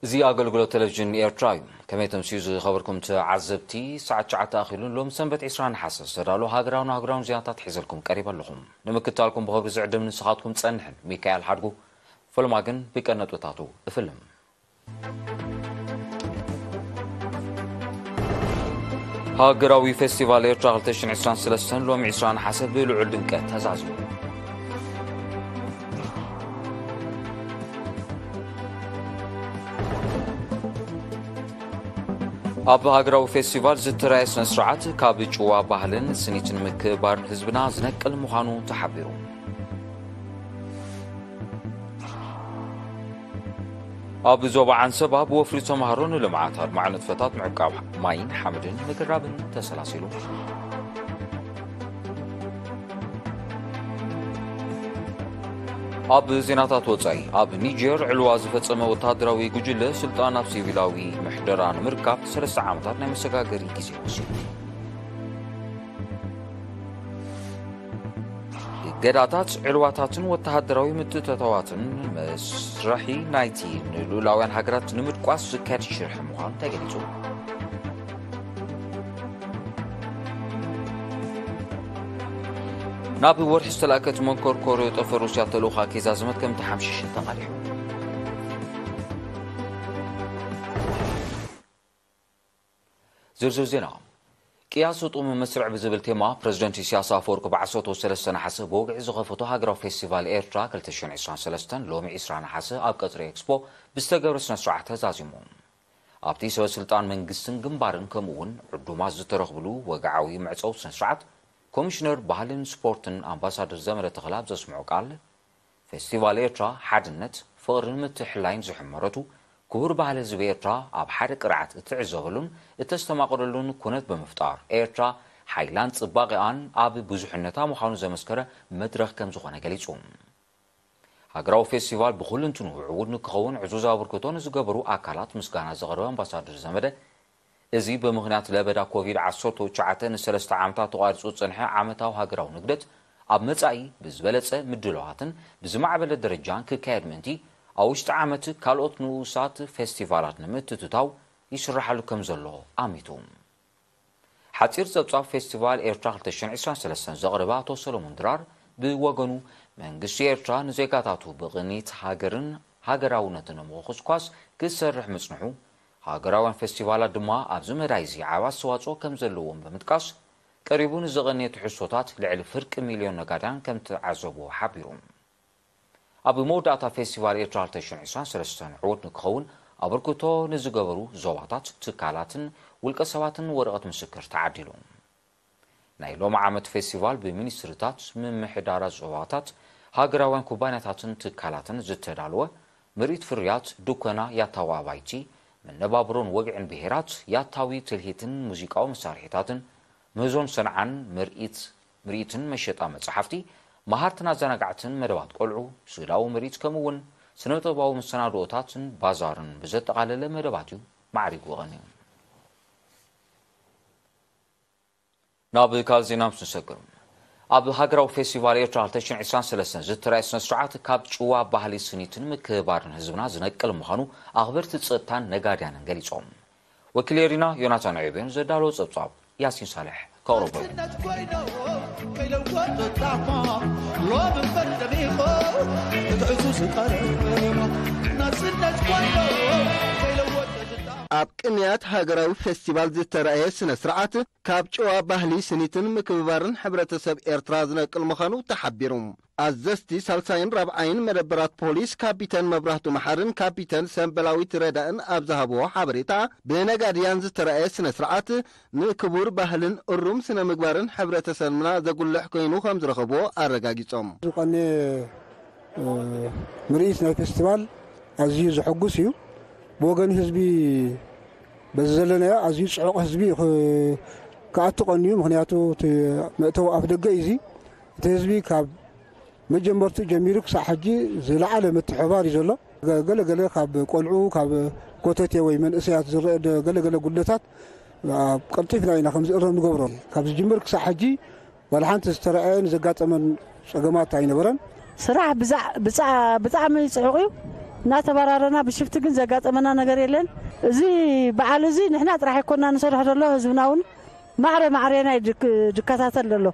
እዚ ኣገልግሎት ቴሌቪዥን ኤርትራ እዩ። ከመይ ተምስዩ ዝኸበርኩም ተዓዘብቲ፣ ሰዓት ትሽዓተ ኣኺሉን ሎም ሰንበት ዕስራ ነሓሰ ዝተዳለዉ ሃገራውን ኣህጉራውን ዜናታት ሒዘልኩም ቀሪበ ኣለኹም። ንምክትታልኩም ብኽብሪ ዝዕድም ንስኻትኩም ጸንሕን ሚካኤል ሓድጉ። ፈለማ ግን ብቀነጥብታቱ እፍልም። ሃገራዊ ፌስቲቫል ኤርትራ ክልተ ሽሕን ዕስራን ሰለስተን ሎሚ ዕስራ ነሓሰ ብልዑል ድምቀት ተዛዚሙ። ኣብ ሃገራዊ ፌስቲቫል ዝተራየ ስነ ስርዓት ካብ ጭዋ ባህልን ስኒትን ምክብባርን ህዝብና ዝነቅል ምዃኑ ተሓቢሩ። ኣብ ዞባ ዓንሰባ ብወፍሪ ተምሃሮ ንልምዓት ኣድማዒ ንጥፈታት ምዕቃብ ማይን ሓመድን ምግራብን ተሰላሲሉ። ኣብ ዜናታት ወጻኢ፣ ኣብ ኒጀር ዕልዋ ዝፈጸመ ወተሃደራዊ ጉጅለ ስልጣን ኣብ ሲቪላዊ ምሕደራ ንምርካብ ሰለስተ ዓመታት ናይ መሰጋገሪ ግዜ ወሲዱ። እገዳታት፣ ዕልዋታትን ወተሃደራዊ ምትእትታዋትን መስርሒ ናይቲ ንልኡላውያን ሃገራት ንምድቋስ ዝካየድ ሽርሒ ምዃኑ ተገሊጹ። ናብ ወርሒ ዝተላእከት መንኮርኮር ጠፈር ሩስያ ተልእኾ ከይዛዘመት ከም ተሓምሽሽ ተቓሊሑ። ዝርዝር ዜና። ቅያ ስጡም መስርዕ ብዝብል ቴማ ፕረዚደንት ኢሳያስ ኣፈወርቂ ብዓሰርተ ሰለስተ ነሓሰ ብወግዒ ዝኸፈቶ ሃገራዊ ፌስቲቫል ኤርትራ ክልተ ሽሕን ዕስራን ሰለስተን ሎሚ ዕስራ ነሓሰ ኣብ ቀጽሪ ኤክስፖ ብዝተገብረ ስነ ስርዓት ተዛዚሙ። ኣብቲ ሰበ ስልጣን መንግስትን ግንባርን ከምኡ እውን ዕዱማት ዝተረኽብሉ ወግዓዊ መዕጸዊ ስነ ስርዓት ኮሚሽነር ባህልን ስፖርትን ኣምባሳደር ዘመደ ተኽለ ኣብ ዘስምዖ ቃል፣ ፌስቲቫል ኤርትራ ሓድነት፣ ፍቕርን ምትሕልላይን ዝሕመረቱ ክቡር ባህሊ ህዝቢ ኤርትራ ኣብ ሓደ ቅርዓት እትዕዘበሉን እተስተማቕረሉን ኩነት ብምፍጣር፣ ኤርትራ ሓይላን ጽባቐኣን ኣብ ብዙሕነታ ምዃኑ ዘመስከረ መድረኽ ከም ዝኾነ ገሊጹ። ሃገራዊ ፌስቲቫል ብኹልንትንኡ ዕዉት ንክኸውን ዕዙዝ ኣበርክቶ ንዝገበሩ ኣካላት ምስጋና ዘቕረበ ኣምባሳደር ዘመደ፣ እዚ ብምኽንያት ለበዳ ኮቪድ ዓሰርተ ትሽዓተ ንሰለስተ ዓመታት ተቋሪጹ ዝጸንሐ ዓመታዊ ሃገራዊ ንግደት ኣብ መጻኢ ብዝበለጸ ምድላዋትን ብዝማዕበለ ደረጃን ክካየድ ምእንቲ፣ ኣብ ውሽጢ ዓመት ካልኦት ንኡሳት ፌስቲቫላት ንምትእትታው ይስራሓሉ ከም ዘሎ ኣሚቱ። ሓጺር ጸብጻብ ፌስቲቫል ኤርትራ ክልተ ሽሕን ዕስራን ሰለስተን ዘቕረበ ኣቶ ሰሎሞን ድራር ብወገኑ፣ መንግስቲ ኤርትራ ንዜጋታቱ ብቕኒት ሃገርን ሃገራውነትን ንምኹስኳስ ክሰርሕ ምጽንሑ፣ ሃገራውያን ፌስቲቫላት ድማ ኣብዚ መዳይ እዚ ዓቢ ኣስተዋጽኦ ከም ዘለዎም ብምጥቃስ፣ ቀሪቡ ንዝቐነየ ትሕዝቶታት ልዕሊ ፍርቂ ሚልዮን ነጋድያን ከም ተዓዘብዎ ሓቢሩ። ኣብ መወዳእታ ፌስቲቫል ኤርትራ ክልተ ሽሕን ዕስራን ሰለስተን ዕዉት ንክኸውን ኣበርክቶ ንዝገበሩ ዞባታት፣ ትካላትን ውልቀ ሰባትን ወረቐት ምስክር ተዓዲሉ። ናይ ሎሚ ዓመት ፌስቲቫል ብሚኒስትሪታት ምምሕዳራት ዞባታት፣ ሃገራውያን ኩባንያታትን ትካላትን ዝተዳለወ ምርኢት ፍርያት፣ ድኮና፣ ያታዊ ኣባይቲ፣ መነባብሮን ወግዕን ብሄራት፣ ያታዊ ትልሂትን ሙዚቃዊ መሳርሒታትን፣ ምህዞን ሰንዓን፣ ምርኢት ምርኢትን መሸጣ መጻሕፍቲ፣ መሃርትን ኣዘናጋዕትን መደባት ቆልዑ፣ ስእላዊ ምርኢት፣ ከምኡ እውን ስነ-ጥበባዊ መሰናድኦታትን ባዛርን ብዘጠቓለለ መደባት እዩ ማዕሪጉ ቀንዩ። ናብ ካልእ ዜና ምስ ንሰግር፣ ኣብ ሃገራዊ ፌስቲቫል ኤርትራ ክልተ ሽሕን ዕስራን ሰለስተን ዝተራእየ ስነ ስርዓት ካብ ጭዋ ባህሊ ስኒትን ምክብባርን ህዝብና ዝነቅል ምዃኑ ኣኽበርቲ ጸጥታን ነጋድያንን ገሊጾም። ወኪል ኤሪና ዮናታን ዕቤን ዘዳለዎ ጸብጻብ ያሲን ሳልሕ ከቕርቦ እዩ። ናጽነት ኮይኖ ከይለወጡ ጣዕሞ ሎሚ እምበር ደሚቖ እቲ ዕዙዝ ቀረብ ናጽነት ኮይኖ ከይለወጡ ጣዕሞ ኣብ ቅንያት ሃገራዊ ፌስቲቫል ዝተራእየ ስነ ስርዓት ካብ ጭዋ ባህሊ ስኒትን ምክብባርን ሕብረተሰብ ኤርትራ ዝነቅል ምዃኑ ተሓቢሩ። ኣዘዝቲ ሳልሳይን ራብዓይን መደበራት ፖሊስ ካፒተን መብራህቱ መሓርን ካፒተን ሰንበላዊት ረዳእን ኣብ ዝሃብዎ ሓበሬታ፣ ብነጋድያን ዝተራእየ ስነ ስርዓት ንክቡር ባህልን እሩም ስነ ምግባርን ሕብረተሰብና ዘጉልሕ ኮይኑ ከም ዝረኸብዎ ኣረጋጊጾም። ዝቐነ ምርኢት ናይ ፌስቲቫል ኣዝዩ ዘሐጉስ እዩ። ብወገን ህዝቢ በዚ ዘለናዮ ኣዝዩ ጽዑቕ ህዝቢ እዩ ክ-፣ ክኣቱ ቀንዩ። ምኽንያቱ እቲ መእተዊ ኣፍ ደገ እዩ እዚ። እቲ ህዝቢ ካብ መጀመርትኡ ጀሚሩ ክሳዕ ሕጂ ዝለዓለ ምትሕብባር እዩ ዘሎ። ገ-፣ ገለ ገለ ካብ ቆልዑ፣ ካብ ኮተቴ ወይ መንእሰያት ዝረአ ደ-፣ ገለ ገለ ጉድለታት ኣብ ቀልጢፍና ኢና ከም ዝእረም ንገብሮ። ካብ ዝጅምር ክሳዕ ሕጂ ዋላ ሓንቲ ዝተረኣየን ዘጋጠመን ጸገማት ኣይነበረን። ስራሕ ብዛ-፣ ብጻ-፣ ብጣዕሚ ጽዑቕ እዩ። እናተበራረና ብሽፍቲ ግን ዘጋጠመና ነገር የለን። እዚ በዓል እዚ ንሕና ጥራሕ ኣይኮና ንሰርሕ ዘሎ፣ ህዝብና እውን ማዕረ ማዕሬና እዩ ዝክ- ዝከታተል ዘሎ።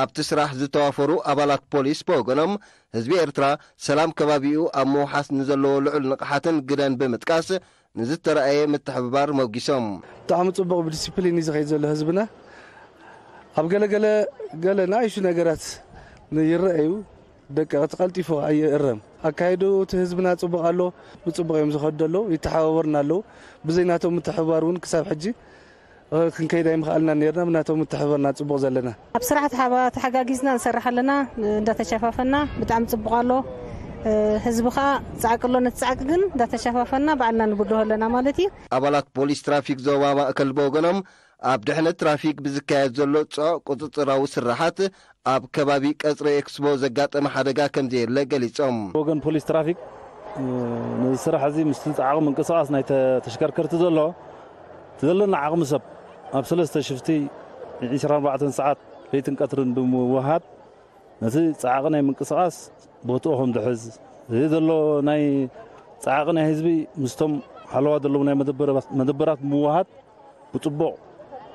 ኣብቲ ስራሕ ዝተዋፈሩ ኣባላት ፖሊስ ብወገኖም፣ ህዝቢ ኤርትራ ሰላም ከባቢኡ ኣብ ምውሓስ ንዘለዎ ልዑል ንቕሓትን ግደን ብምጥቃስ፣ ንዝተረኣየ ምትሕብባር መጒሶም። ብጣዕሚ ጽቡቕ፣ ብዲሲፕሊን እዩ ዝኸይድ ዘሎ ህዝብና። ኣብ ገለገለ ገለ ንኣይሹ ነገራት ይረኣዩ፣ ደቀቕቲ ቀልጢፉ ኣይእረም። ኣካይድኡ እቲ ህዝብና ጽቡቕ ኣሎ፣ ብጽቡቕ እዮም ዝኸዱ ኣለዉ፣ ይተሓባበሩና ኣለዉ። ብዘይ ናቶም ምትሕብባር እውን ክሳብ ሕጂ ክንከይድ ኣይምኽኣልና ነርና፣ ብናቶም ምትሕብባርና ጽቡቕ ዘለና። ኣብ ስራሕ ተሓባ- ተሓጋጊዝና ንሰርሕ ኣለና፣ እንዳተሸፋፈና ብጣዕሚ ጽቡቕ ኣሎ። ህዝቢ ኸኣ ጻዕቂ ኣሎ፣ ነቲ ጻዕቂ ግን እንዳተሸፋፈና ባዕልና ንብድሆ ኣለና ማለት እዩ። ኣባላት ፖሊስ ትራፊክ ዞባ ማእከል ብወገኖም፣ ኣብ ድሕነት ትራፊክ ብዝካየድ ዘሎ ጽዑቕ ቁጽጽራዊ ስራሓት ኣብ ከባቢ ቀጽሪ ኤክስፖ ዘጋጠመ ሓደጋ ከምዘየለ ገሊጾም። ወገን ፖሊስ ትራፊክ ነዚ ስራሕ እዚ ምስቲ ጻዕቂ ምንቅስቓስ ናይ ተሽከርከርቲ ዘሎ እቲ ዘለና ዓቕሚ ሰብ ኣብ ሰለስተ ሽፍቲ ዕስራን ኣርባዕተን ሰዓት ለይትን ቀትርን ብምውሃድ ነቲ ጻዕቂ ናይ ምንቅስቓስ ቦትኡ ከም ዝሕዝ፣ እዚ ዘሎ ናይ ጻዕቂ ናይ ህዝቢ ምስቶም ሓለዋ ዘለዉ ናይ መደበራት ብምውሃድ ብጽቡቕ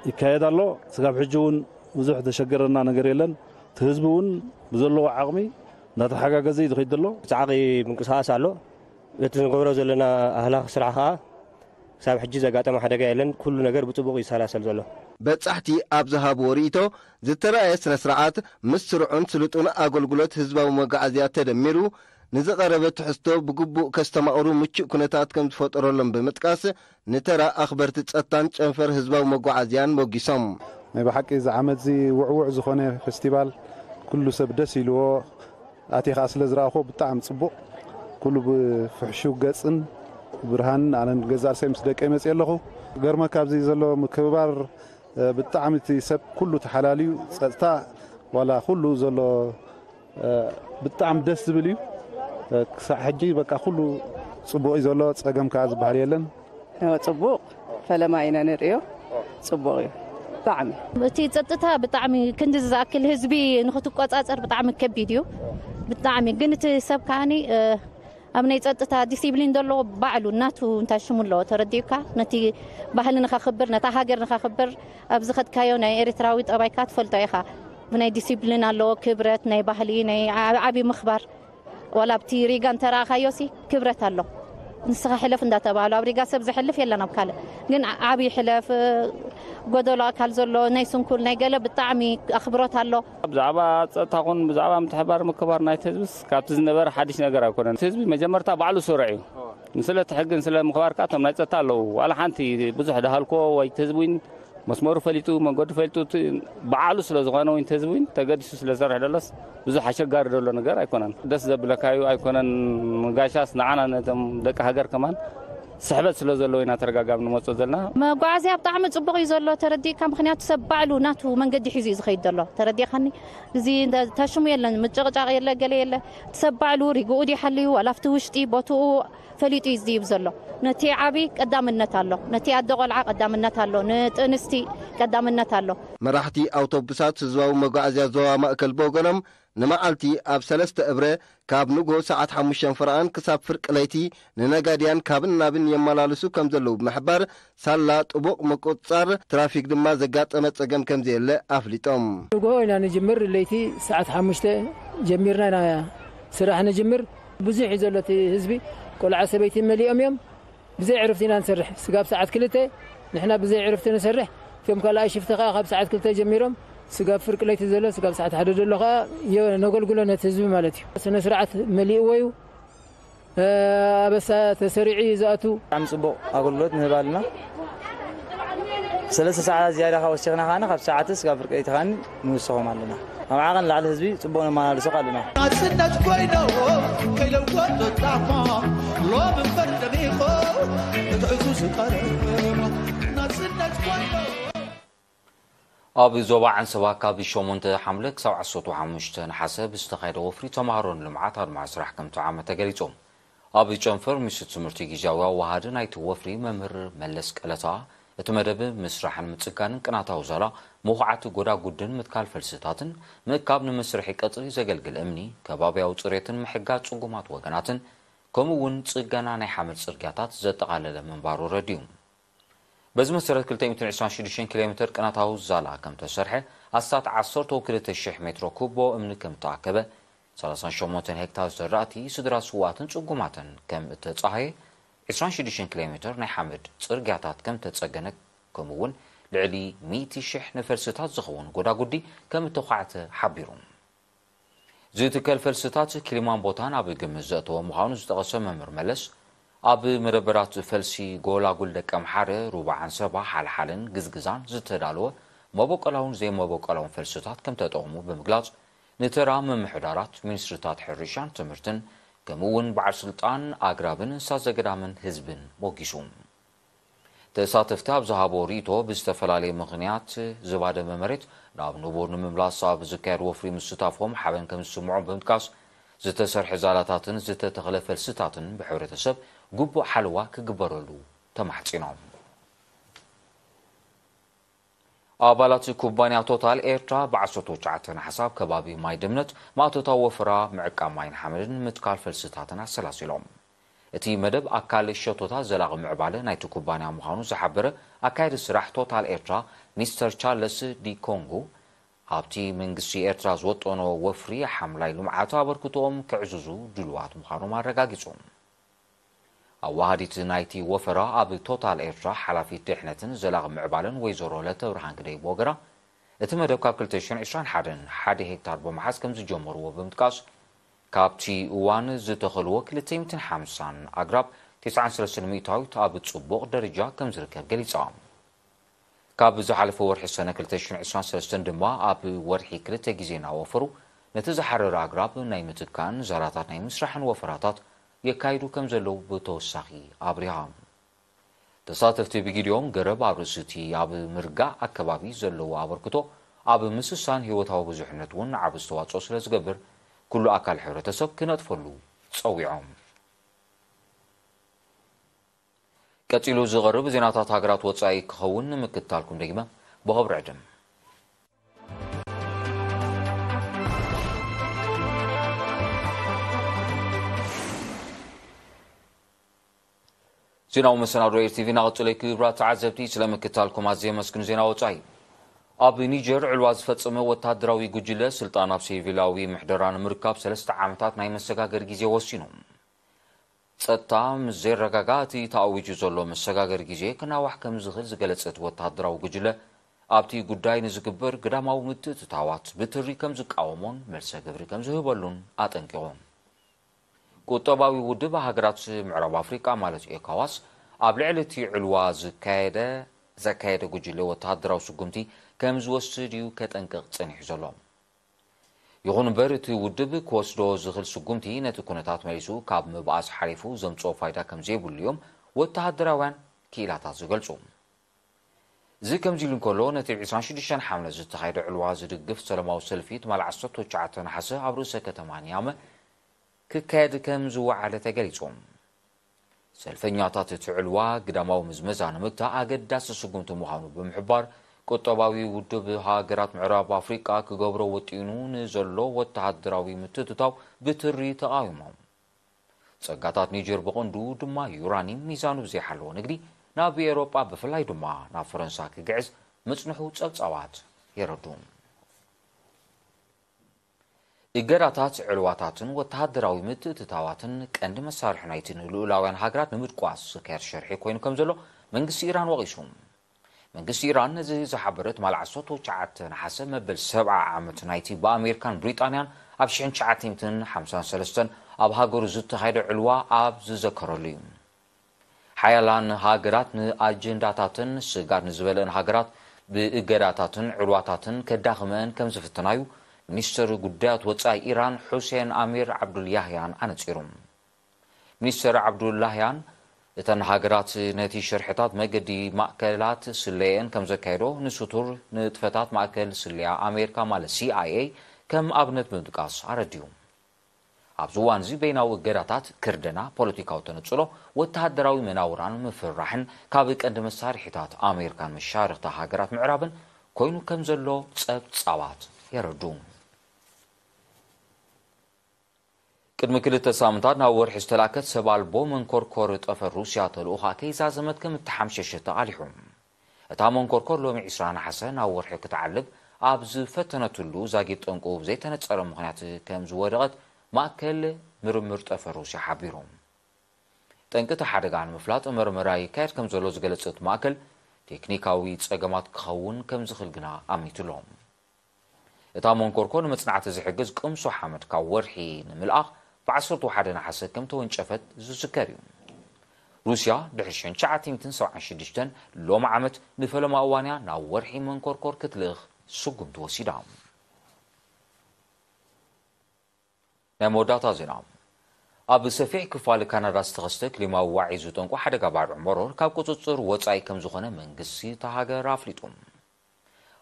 ይካየድ ኣሎ። ስጋብ ሕጂ እውን ብዙሕ ዘሸገረና ነገር የለን። እቲ ህዝቢ እውን ብዘለዎ ዓቕሚ እንዳተሓጋገዘ እዩ ዝኸይድ ዘሎ። ጻዕቂ ምንቅስቓስ ኣሎ። እቲ ንገብሮ ዘለና ኣህላኺ ስራሕ ከኣ ክሳብ ሕጂ ዘጋጠመ ሓደጋ የለን። ኩሉ ነገር ብጽቡቕ ይሰላሰል ዘሎ። በጻሕቲ ኣብ ዝሃብዎ ርእይቶ፣ ዝተራእየ ስነ ስርዓት ምስ ስሩዕን ስሉጥን ኣገልግሎት ህዝባዊ መጓዓዝያ ተደሚሩ፣ ንዝቐረበ ትሕዝቶ ብግቡእ ከስተማቕሩ ምቹእ ኩነታት ከም ዝፈጠረሎም ብምጥቃስ፣ ንተራ ኣኽበርቲ ጸጥታን ጨንፈር ህዝባዊ መጓዓዝያን ሞጊሶም። ናይ ብሓቂ እዚ ዓመት እዚ ውዕዉዕ ዝኾነ ፌስቲቫል፣ ኩሉ ሰብ ደስ ኢልዎ ኣትየ ከዓ ስለ ዝረኣኹዎ ብጣዕሚ ጽቡቕ። ኩሉ ብፍሕሹው ገጽን ብርሃንን፣ ኣነ ገዛእ ርእሰይ ምስ ደቀይ መፅየ ኣለኹ። ገርመካ ኣብዚ ዘሎ ምክብባር ብጣዕሚ እቲ ሰብ ኩሉ ተሓላልዩ፣ ፀጥታ ዋላ ኩሉ ዘሎ ብጣዕሚ ደስ ዝብል እዩ። ክሳዕ ሕጂ በቃ ኩሉ ፅቡቕ እዩ ዘሎ፣ ፀገም ከዓ ዝበሃል የለን። ፅቡቕ ፈለማ ኢና ንርእዮ፣ ፅቡቕ እዩ ብጣዕሚ። እቲ ፀጥታ ብጣዕሚ ክንዲ ዝኣክል ህዝቢ ንክትቆፃፀር ብጣዕሚ ከቢድ እዩ። ብጣዕሚ ግን እቲ ሰብ ከዓኒ ኣብ ናይ ጸጥታ ዲሲፕሊን ዘለዎ ባዕሉ ናቱ እንታይ ሽሙ ኣለዎ ተረዲኡካ ነቲ ባህሊ ንኸኽብር ነታ ሃገር ንኸኽብር ኣብ ዝኸድካዮ ናይ ኤርትራዊ ጠባይካ ትፈልጦ ኢኻ። ብናይ ዲሲፕሊን ኣለዎ ክብረት ናይ ባህሊ ናይ ዓቢ ምኽባር ዋላ ኣብቲ ሪጋ እንተረኣኻዮሲ ክብረት ኣሎ። ንስኻ ሕለፍ እንዳተባህሉ ኣብ ሪጋ ሰብ ዝሕልፍ የለን ኣብ ካልእ ግን ዓቢ ሕለፍ ጎደሎ ኣካል ዘሎ ናይ ስንኩል ናይ ገለ ብጣዕሚ ኣኽብሮት ኣሎ። ብዛዕባ ጸጥታ ኹን ብዛዕባ ምትሕባር ምክባር ናይቲ ህዝብስ ካብቲ ዝነበረ ሓድሽ ነገር ኣይኮነን። እቲ ህዝቢ መጀመርታ ባዕሉ ስሩዕ እዩ። ንስለ እቲ ሕግን ስለ ምኽባር ከኣ እቶም ናይ ጸጥታ ኣለዉ። ዋላ ሓንቲ ብዙሕ ድሃልኮ ወይ እቲ ህዝቢ እውን መስመሩ ፈሊጡ መንገዱ ፈሊጡ እቲ በዓሉ ስለ ዝኾነ እውን እቲ ህዝቢ እውን ተገዲሱ ስለ ዝሰርሕ ደለስ ብዙሕ ኣሸጋሪ ደሎ ነገር ኣይኮነን። ደስ ዘብለካ እዩ ኣይኮነን። ጋሻስ ንዓና ነቶም ደቂ ሃገር ከማን ስሕበት ስለ ዘለዎ ኢና ተረጋጋም ንመጾ ዘለና። መጓዓዝያ ብጣዕሚ ጽቡቕ እዩ ዘሎ ተረዲእካ፣ ምኽንያቱ ሰብ ባዕሉ ናቱ መንገዲ ሒዙ እዩ ዝኸይድ ዘሎ ተረዲእካኒ። እዚ እንተ- ተሽሙ የለን፣ ምጭቕጫቕ የለ፣ ገለ የለ። ሰብ ባዕሉ ሪግኡ ድዩ ሓልዩ ዋላ ኣብቲ ውሽጢ ቦትኡ ፈሊጡ እዩ ዝድይብ ዘሎ። ነቲ ዓቢ ቀዳምነት ኣሎ፣ ነቲ ኣደ ቆልዓ ቀዳምነት ኣሎ፣ ንጥንስቲ ቀዳምነት ኣሎ። መራሕቲ ኣውቶቡሳት ህዝባዊ መጓዓዝያ ዞባ ማእከል ብወገኖም ንመዓልቲ ኣብ ሰለስተ እብረ ካብ ንግሆ ሰዓት ሓሙሽተ ፍርቓን ክሳብ ፍርቂ ለይቲ ንነጋድያን ካብን ናብን የመላልሱ ከም ዘለዉ ብምሕባር፣ ሳላ ጥቡቕ ምቁጽጻር ትራፊክ ድማ ዘጋጠመ ጸገም ከም ዘየለ ኣፍሊጦም። ንግሆ ኢና ንጅምር፣ ለይቲ ሰዓት ሓሙሽተ ጀሚርና ኢና ስራሕ ንጅምር። ብዙሕ እዩ ዘሎ እቲ ህዝቢ፣ ቆልዓ ሰበይቲ መሊኦም እዮም። ብዘይ ዕርፍቲ ኢና ንሰርሕ። ስጋብ ሰዓት ክልተ ንሕና ብዘይ ዕርፍቲ ንሰርሕ። እቶም ካልኣይ ሽፍቲ ከኣ ካብ ሰዓት ክልተ ጀሚሮም ስጋብ ፍርቂ ለይቲ ዘሎ፣ ስጋብ ሰዓት ሓደ ዘሎ ከኣ የ- ነገልግሎ ነቲ ህዝቢ ማለት እዩ። ስነ ስርዓት መሊእዎ እዩ። ኣበሳ ተሰሪዑ እዩ ዝኣቱ። ብጣዕሚ ጽቡቕ ኣገልግሎት ንህብ ኣለና። ሰለስተ ሰዓታት ዝያዳ ካብ ወሲኽና ከኣ ካብ ሰዓት ስጋብ ፍርቂ ለይቲ ከኣ ንውስኾም ኣለና። ኣብ ዓቐን ላዕሊ ህዝቢ ጽቡቕ ነመላልሶ ኣለና። ናጽነት ኮይኖ ከይለወጥ ጫማ ሎም እምበር ደሚኾ ክትዕዙ ዝቐረማ ናጽነት ኮይኖ ኣብ ዞባ ዓንሰባ ካብ ሸሞንተ ሓምለ ክሳብ ዓሰርተ ሓሙሽተ ነሓሰ ብዝተኻየደ ወፍሪ ተምሃሮን ልምዓት ኣድማዒ ስራሕ ከም ተዓመ ተገሊጹ። ኣብ ጨንፈር ሚኒስትሪ ትምህርቲ ግዝያዊ ኣወሃሃዲ ናይቲ ወፍሪ መምህር መለስ ቀለታ፣ እቲ መደብ ምስራሕን ምጽጋንን ቅናታዊ ዛላ፣ ምኹዓት ጎዳጉድን ምትካል ፈልስታትን፣ ምእካብ ንመስርሒ ቀጽሪ ዘገልግል እምኒ፣ ከባብያዊ ጽሬትን ምሕጋዝ ጽጉማት ወገናትን፣ ከምኡ እውን ጽገና ናይ ሓመድ ጽርግያታት ዘጠቓለለ ምንባሩ ረድዩ። በዚ መሰረት ክልተ ሚእትን ዕስራን ሽዱሽተን ኪሎ ሜተር ቅናታዊ ዛላ ከም ተሰርሐ፣ ኣስታት ዓሰርተ ክልተ ሽሕ ሜትሮ ኩቦ እምኒ ከም ተኣከበ፣ ሰላሳን ሸሞንተን ሄክታር ዘራእቲ ስድራ ስውኣትን ጽጉማትን ከም እተጻሃየ፣ ዕስራን ሽዱሽተን ኪሎ ሜተር ናይ ሓመድ ጽርግያታት ከም ተጸገነ፣ ከምኡ እውን ልዕሊ ሚእቲ ሽሕ ንፈልስታት ዝኸውን ጎዳጉዲ ከም እተዃዕተ ሓቢሩ። ዝትከል ፈልስታት ክሊማን ቦታን ኣብ ግምት ዘእተወ ምዃኑ ዝጠቐሰ መምህር መለስ፣ ኣብ መደበራት ፈልሲ ጎላጉል ደቀምሓረ፣ ሩባ ዓንሰባ፣ ሓልሓልን ግዝግዛን ዝተዳለወ መበቆላውን ዘይመበቆላውን ፈልስታት ከም ተጠቕሙ ብምግላጽ፣ ንተራ ምምሕዳራት፣ ሚኒስትርታት ሕርሻን ትምህርትን፣ ከምኡ እውን በዓል ስልጣን ኣግራብን እንስሳ ዘገዳምን ህዝብን ሞጊሱ። ተሳተፍቲ ኣብ ዝሃቦ ርእይቶ፣ ብዝተፈላለየ ምኽንያት ዝባደመ መሬት ናብ ንቡር ንምምላስ ኣብ ዝካየድ ወፍሪ ምስታፎም ሓበን ከም ዝስምዖም ብምጥቃስ፣ ዝተሰርሐ ዛላታትን ዝተተኽለ ፈልስታትን ብሕብረተሰብ ግቡእ ሓለዋ ክግበረሉ ተማሕጺኖም። ኣባላት ኩባንያ ቶታል ኤርትራ ብዓሰርተ ትሽዓተ ነሓሰ ኣብ ከባቢ ማይ ድምነት ማእቶታዊ ወፈራ ምዕቃብ ማይን ሓመድን ምትካል ፈልስታትን ኣሰላሲሎም። እቲ መደብ ኣካል ሸቶታት ዘላቒ ምዕባለ ናይቲ ኩባንያ ምዃኑ ዝሓበረ ኣካያዲ ስራሕ ቶታል ኤርትራ ሚስተር ቻርለስ ዲ ኮንጉ፣ ኣብቲ መንግስቲ ኤርትራ ዝወጠኖ ወፍሪ ሓምላይ ልምዓት ኣበርክቶኦም ከዕዝዙ ድሉዋት ምዃኖም ኣረጋጊጹ። ኣዋሃዲት ናይቲ ወፈራ ኣብ ቶታል ኤርትራ ሓላፊት ድሕነትን ዘላቒ ምዕባለን ወይዘሮ ለተብርሃን ግደይ ብወገና፣ እቲ መደብ ካብ ክልተ ሽሕን ዕስራን ሓደን ሓደ ሄክታር ብምሓዝ ከም ዝጀመርዎ ብምጥቃስ፣ ካብቲ እዋን ዝተኸልዎ ክልተ ሚእትን ሓምሳን ኣግራብ፣ ተስዓን ሰለስተን ሚእታዊት ኣብ ጽቡቕ ደረጃ ከም ዝርከብ ገሊጻ። ካብ ዝሓለፈ ወርሒ ሰነ ክልተ ሽሕን ዕስራን ሰለስተን ድማ ኣብ ወርሒ ክልተ ግዜ እናወፈሩ ነቲ ዝሓረረ ኣግራብ ናይ ምትካእን ዛላታት ናይ ምስራሕን ወፈራታት የካይዱ ከም ዘለዉ ብተወሳኺ ኣብሪሃ። ተሳተፍቲ ብጊዲኦም ገረብ ኣብ ርእሲ እቲ ኣብ ምርጋእ ኣከባቢ ዘለዎ ኣበርክቶ ኣብ ምስሳን ህይወታዊ ብዙሕነት እውን ዓቢ ኣስተዋጽኦ ስለ ዝገብር፣ ኩሉ ኣካል ሕብረተሰብ ክነጥፈሉ ጸዊዖም። ቀጺሉ ዝቐርብ ዜናታት ሃገራት ወጻኢ ክኸውን ንምክትታልኩም ደጊመ ብኽብሪ ዕድም። ዜናዊ መሰናዶ ኤር ቲቪ እናቐጸለ እዩ። ክቡራት ተዓዘብቲ፣ ስለ ምክትታልኩም ኣዝየ የመስግን። ዜና ወጻኢ። ኣብ ኒጀር ዕልዋ ዝፈጸመ ወተሃደራዊ ጉጅለ፣ ስልጣን ኣብ ሲቪላዊ ምሕደራ ንምርካብ ሰለስተ ዓመታት ናይ መሰጋገሪ ግዜ ወሲኑ። ጸጥታ ምስ ዘይረጋጋእ፣ እቲ ተኣዊጁ ዘሎ መሰጋገሪ ግዜ ክናዋሕ ከም ዝኽእል ዝገለጸ እቲ ወተሃደራዊ ጉጅለ፣ ኣብቲ ጉዳይ ንዝግበር ግዳማዊ ምትእትታዋት ብትሪ ከም ዝቃወሞን መልሰ ግብሪ ከም ዝህበሉን ኣጠንቂቑ። ቁጠባዊ ውድብ ሃገራት ምዕራብ ኣፍሪቃ፣ ማለት ኤኮዋስ፣ ኣብ ልዕሊ እቲ ዕልዋ ዝካየደ ዘካየደ ጉጅለ ወተሃደራዊ ስጉምቲ ከም ዝወስድ እዩ ከጠንቅቕ ጸኒሑ ዘሎ። ይኹን እምበር፣ እቲ ውድብ ክወስዶ ዝኽእል ስጉምቲ ነቲ ኩነታት መሊሱ ካብ ምብኣስ ሓሊፉ ዘምጽኦ ፋይዳ ከም ዘይብሉ እዮም ወተሃደራውያን ክኢላታት ዝገልጹ። እዚ ከምዚ ኢሉ እንከሎ፣ ነቲ ዕስራን ሽዱሽተን ሓምለ ዝተኻየደ ዕልዋ ዝድግፍ ሰላማዊ ሰልፊ ትማሊ ዓሰርተ ትሽዓተ ነሓሰ ኣብ ርእሰ ከተማ ኒያመ ክካየድ ከም ዝወዓለ ተገሊጹ። ሰልፈኛታት እቲ ዕልዋ ግዳማዊ ምዝመዛ ንምግታእ ኣገዳሲ ስጉምቲ ምዃኑ ብምሕባር፣ ቁጠባዊ ውድብ ሃገራት ምዕራብ ኣፍሪቃ ክገብሮ ወጢኑ ንዘሎ ወተሃደራዊ ምትእትታው ብትሪ ተቓዊሞም። ጸጋታት ኒጀር ብቐንዱ ድማ ዩራኒየም ሚዛኑ ብዘይሓለወ ንግዲ ናብ ኤውሮጳ ብፍላይ ድማ ናብ ፈረንሳ ክግዕዝ ምጽንሑ ጸብጻባት የረዱ። እገዳታት ዕልዋታትን ወተሃደራዊ ምትእትታዋትን ቀንዲ መሳርሒ ናይቲ ንልኡላውያን ሃገራት ንምድቋስ ዝካየድ ሸርሒ ኮይኑ ከም ዘሎ መንግስቲ ኢራን ወቒሱ። መንግስቲ ኢራን ነዚ ዝሓበረ ትማሊ ዓሰርተ ትሽዓተ ነሓሰ መበል ሰብዓ ዓመት ናይቲ ብኣሜሪካን ብሪጣንያን ኣብ ሽሕን ትሽዓተ ሚእትን ሓምሳን ሰለስተን ኣብ ሃገሩ ዝተኻየደ ዕልዋ ኣብ ዝዘከረሉ እዩ። ሓያላን ሃገራት ንኣጀንዳታተን ስጋት ንዝበልአን ሃገራት ብእገዳታትን ዕልዋታትን ከዳኽመአን ከም ዝፍትናዩ ሚኒስትር ጉዳያት ወጻኢ ኢራን ሑሴን ኣሚር ዓብዱልያህያን ኣነጺሩ። ሚኒስትር ዓብዱላህያን፣ እተን ሃገራት ነቲ ሸርሕታት መገዲ ማእከላት ስለየን ከም ዘካየዶ ንስቱር ንጥፈታት ማእከል ስለያ ኣሜሪካ ማለት ሲ ኣይ ኤ ከም ኣብነት ብምጥቃስ ኣረዲኡ። ኣብዚ እዋን እዚ በይናዊ እገዳታት፣ ክርደና፣ ፖለቲካዊ ተነጽሎ፣ ወተሃደራዊ መናውራን ምፍርራሕን ካብ ቀንዲ መሳርሒታት ኣሜሪካን መሻርኽታ ሃገራት ምዕራብን ኮይኑ ከም ዘሎ ጸብጻባት የረዱ። ቅድሚ ክልተ ሳምንታት ናብ ወርሒ ዝተላከት ሰብ ኣልቦ መንኮርኮር ጠፈር ሩስያ ተልእኾኣ ከይዛዘመት ከም እተሓምሸሸት ተቓሊሑ። እታ መንኮርኮር ሎሚ ዕስራ ነሓሰ ናብ ወርሒ ክትዓልብ ኣብ ዝፈተነትሉ ዛጊድ ጠንቁ ብዘይተነጸረ ምኽንያት ከም ዝወደቐት ማእከል ምርምር ጠፈር ሩስያ ሓቢሩ። ጠንቂ እቲ ሓደጋ ንምፍላጥ መርመራ ይካየድ ከም ዘሎ ዝገለጸ እቲ ማእከል፣ ቴክኒካዊ ጸገማት ክኸውን ከም ዝኽእል ግና ኣሚቱሎም። እታ መንኮርኮር ንመጽናዕቲ ዝሕግዝ ቅምሶ ሓመድ ካብ ወርሒ ንምልኣኽ ብ ዓሰርተ ሓደ ነሓሰ ከም ተወንጨፈት ዝዝከር እዩ። ሩስያ ድሕሪ ሽሕን ትሽዓተ ሚእትን ሰብዓን ሽዱሽተን ሎሚ ዓመት ንፈለማ እዋንያ ናብ ወርሒ መንኮርኮር ክትልእኽ ስጉምቲ ወሲዳ። ናይ መወዳእታ ዜና። ኣብ ሰፊሕ ክፋል ካናዳ ዝተኸስተ ክሊማዊ ዋዒ ዝጠንቁ ሓደጋ ባርዕ መሮር ካብ ቁጽጽር ወጻኢ ከም ዝኾነ መንግስቲ እታ ሃገር ኣፍሊጡ።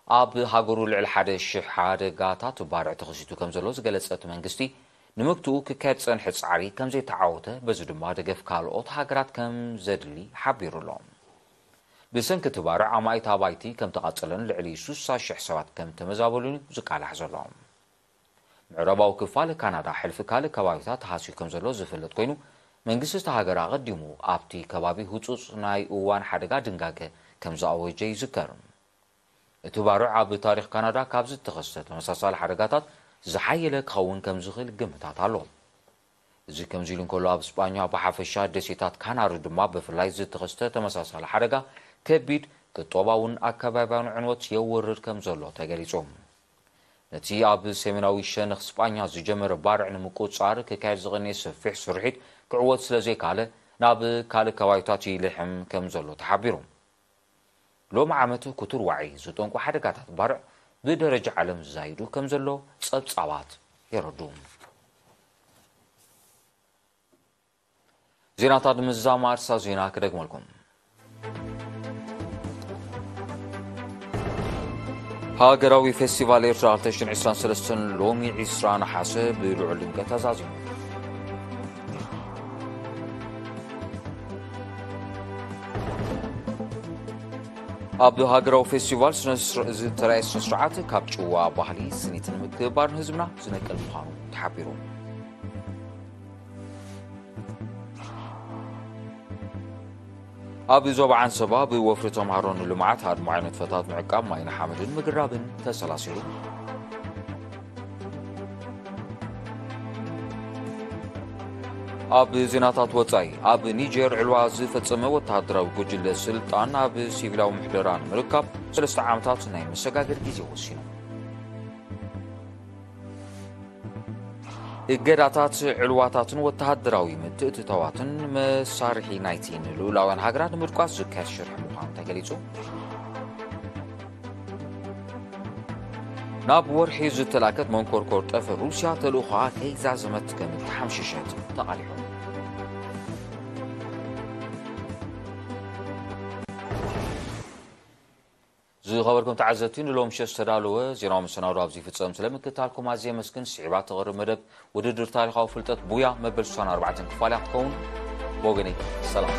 ኣብ ሃገሩ ልዕሊ ሓደ ሽሕ ሓደጋታት ባርዕ ተኸሲቱ ከም ዘሎ ዝገለጸ እቲ መንግስቲ፣ ንምግትኡ ክካየድ ዝጸንሐ ጻዕሪ ከም ዘይተዓወተ፣ በዚ ድማ ደገፍ ካልኦት ሃገራት ከም ዘድሊ ሓቢሩ ኣሎ። ብሰንኪ እቲ ባርዕ ኣማኢት ኣባይቲ ከም ተቓጸለን ልዕሊ ስሳ ሽሕ ሰባት ከም ተመዛበሉን እዩ ዝቃላሕ ዘሎ። ምዕራባዊ ክፋል ካናዳ ሕልፊ ካልእ ከባቢታት ተሃስዩ ከም ዘሎ ዝፍለጥ ኮይኑ፣ መንግስቲ እታ ሃገር ኣቐዲሙ ኣብቲ ከባቢ ህጹጽ ናይ እዋን ሓደጋ ድንጋገ ከም ዝኣወጀ ይዝከር። እቲ ባርዕ ኣብ ታሪኽ ካናዳ ካብ ዝተኸስተ ተመሳሳሊ ሓደጋታት ዝሓየለ ክኸውን ከም ዝኽእል ግምታት ኣሎ። እዚ ከምዚ ኢሉ እንከሎ፣ ኣብ ስጳኛ ብሓፈሻ፣ ደሴታት ካናሪ ድማ ብፍላይ ዝተኸስተ ተመሳሳሊ ሓደጋ ከቢድ ቁጠባውን ኣከባብያውን ዕንወት የውርድ ከም ዘሎ ተገሊጹ። ነቲ ኣብ ሰሜናዊ ሸነኽ ስጳኛ ዝጀመረ ባርዕ ንምቁጽጻር ክካየድ ዝቐነየ ሰፊሕ ስርሒት ክዕወት ስለ ዘይከኣለ፣ ናብ ካልእ ከባቢታት ይልሕም ከም ዘሎ ተሓቢሩ። ሎሚ ዓመት ክቱር ዋዒ ዝጠንቁ ሓደጋታት ባርዕ ብደረጃ ዓለም ዝዛይዱ ከም ዘሎ ጸብጻባት የረድኡ። ዜናታት ንምዝዛም ኣርሳ ዜና ክደግመልኩም። ሃገራዊ ፌስቲቫል ኤርትራ ክልተ ሽሕን ዕስራን ሰለስተን ሎሚ ዕስራ ነሓሰ ብልዑል ድምቀት ተዛዚሙ። ኣብ ሃገራዊ ፌስቲቫል ስነ-ስር-፣ ዝተራእየ ስነ-ስርዓት ካብ ጭዋ ባህሊ፣ ስኒትን ምክብባርን ህዝብና ዝነቅል ምዃኑ ተሓቢሩ። ኣብ ዞባ ዓንሰባ ብወፍሪ ተምሃሮ ንልምዓት ኣድማዒ ንጥፈታት ምዕቃብ ማይን ሓመድን ምግራብን ተሰላሲሉ። ኣብ ዜናታት ወጻኢ፣ ኣብ ኒጀር ዕልዋ ዝፈጸመ ወተሃደራዊ ጉጅለ ስልጣን ኣብ ሲቪላዊ ምሕደራ ንምርካብ ሰለስተ ዓመታት ናይ መሰጋገሪ ግዜ ወሲኑ። እገዳታት ዕልዋታትን ወተሃደራዊ ምትእትታዋትን መሳርሒ ናይቲ ንልኡላውያን ሃገራት ንምድቋስ ዝካየድ ሽርሒ ምዃኑ ተገሊጹ። ናብ ወርሒ ዝተላከት መንኮርኮር ጠፈር ሩስያ ተልእኾኣ ከይዛዘመት ከም እተሓምሸሸት ተቓሊሑ። ዝኸበርኩም ተዓዘብቲ፣ ንሎም ምሸት ዝተዳለወ ዜናዊ መሰናዶ ኣብዚ ይፍጸም። ስለ ምክትታልኩም ኣዝየ የመስግን። ስዒባ ትቐርብ መደብ ውድድር ታሪኻዊ ፍልጠት ቡያ መበል ስሳን ኣርባዕተን ክፋል እያ ክትከውን። ብወገነይ ሰላም።